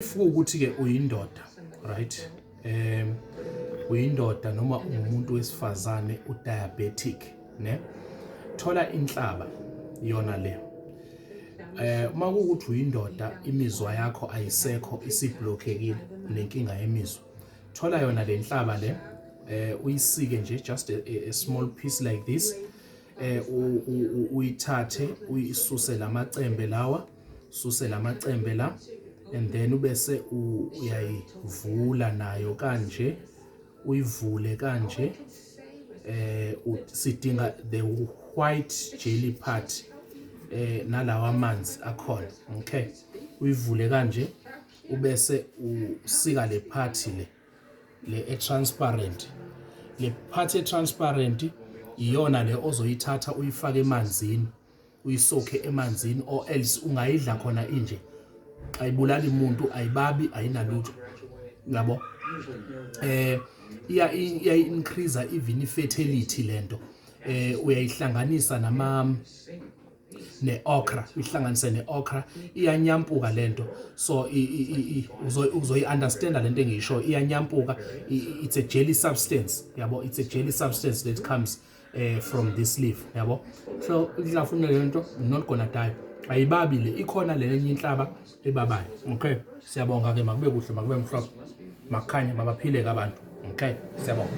If ukuthi-ke uyindoda, right, uyindoda noma umuntu wesifazane u-diabetic, ne, thola inhlaba yona le. Uma kuwukuthi uyindoda, imizwa yakho ayisekho, isiblockekile, unenkinga yemizwa, thola yona le nhlaba le, uyisike nje just a small piece like this, uyithathe, uyisuse lamacembe lawa, suse lamacembe la, and then ubese uyayivula nayo kanje, uyivule kanje. Sidinga the white jelly part nalawa amanzi akhona, okay? Uyivule kanje, ubese usika le part le e-transparent. Le part e-transparent iyona le ozoyithatha uyifake emanzini, uyisokhe emanzini, or else ungayidla khona inje. Ayibulali umuntu, ayibabi, ayinalutho, yabo. Iya increase even ifertility lento. Uyayihlanganisa nama ne-okra, uyihlanganise ne-okra, iyanyampuka lento. So uzoyi-understanda lento engiyisho, iyanyampuka. It's a jelly substance, yabo. It's a jelly substance that comes from this leaf, yabo. So ihlafune lento, not gonna die, ayibabi le. Ikhona le enye inhlaba ebabayo, okay? Siyabonga ke, makube kuhle, makube mhlophe, makukhanye, mabaphile ke abantu, okay? Siyabonga.